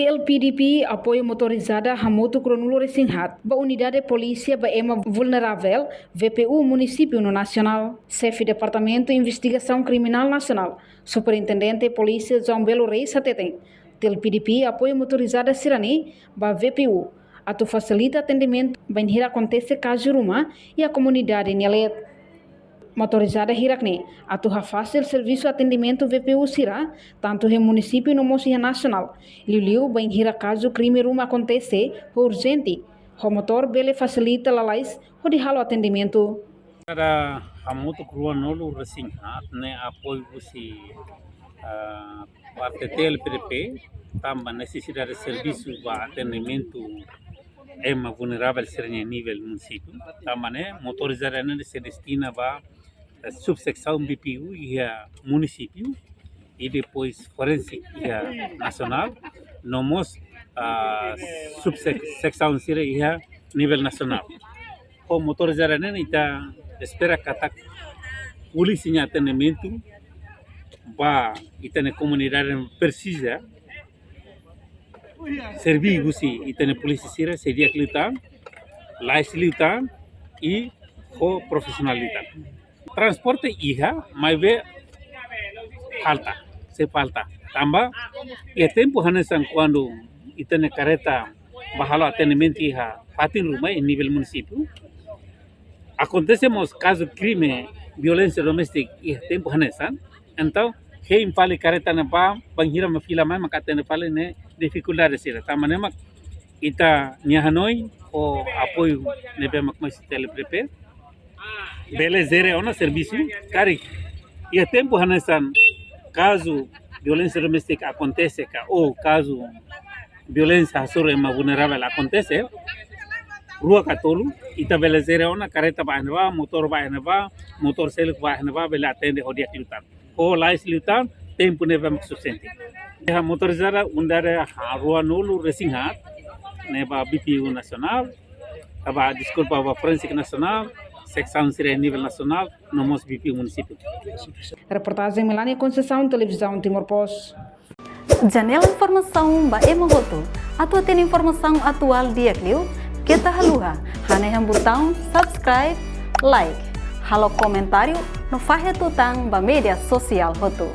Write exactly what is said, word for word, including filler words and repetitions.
L P D P apoiu motorizada hamutuk ruanulu-resin-haat ba Unidade Polísia ba Ema Vulneravel, V P U, munisípiu no nasionál. Xefe Departamentu Investigasaun Kriminál Nasionál, Superintendente Polísia João Belo Reis hateten, L P D P apoiu motorizada sira-ne'e ba V P U atu fasilita atendimentu bainhira akontese kazu ruma iha komunidade nia leet. Motorizada hirak-ne'e atu hafasil servisu atendimentu V P U sira, tantu iha munisípiu no mós iha nasionál. Liuliu bainhira kazu krime ruma akontese ho urjente, ho motór bele fasilita lalais hodi halo atendimentu. Kada hamutuk ruanulu-resin-haat ne'e apoiu husi, ah, parte T L P D P, tanba nesesidade servisu ba atendimentu ema vulneravel sira-nia nivel munisípiu. Tanba ne'e motorizada ne'e sei destina ba, eh, subseksaun V P U iha munisípiu, i depois forensik iha nasionál, no mós, ah, subseksaun sira iha nivel nasionál. Ho motorizada ne'e ita espera katak polísia nia atendimentu ba ita-nia komunidade presiza serbisu husi ita-nia polísia sira sei di'ak liután, lais liután, i ho profisionál liután. Transporte iha, maibé falta, sei falta. Tanba iha tempu hanesan kuandu ita-nia karreta bá halo atendimentu iha fatin ruma iha nivel munisípiu, akontese mós kazu krime violénsia doméstika iha tempu hanesan. Entaun hein fali karreta ne'ebá, bainhira mak fila mai maka atende fali ne'e difikuldade sira. Tanba ne'e mak ita-nia hanoin ho apoiu ne'ebé mak mai husi T L P D P bele jere ona servisu, karik iha tempu hanesan kazu violénsia doméstika akontese ka, ou kazu violénsia hasoru ema vulneravel akontese, rua ka tolu, ita bele jere ona, karreta bá iha ne'ebá, motór bá iha ne'ebá, motór seluk bá iha ne'ebá, bele atende ho di'ak liután. Ho lais liután, tempu ne'ebé mak sufisiente. Iha motorizada unidade ruanulu-resin-haat ne'e ba V P U nasionál, tanba, deskulpa, ba forensik nasionál, seksaun sira nivel nasionál, no mós V P U munisípiu. Reportajen Melania Conceição, Televizaun Timor Post. Janela informasaun ba ema hotu. Atu hatene informasaun atuál di'ak liu, keta haluha hanehan butaun subscribe, like, halo komentáriu no fahe tutan ba média sosiál hotu.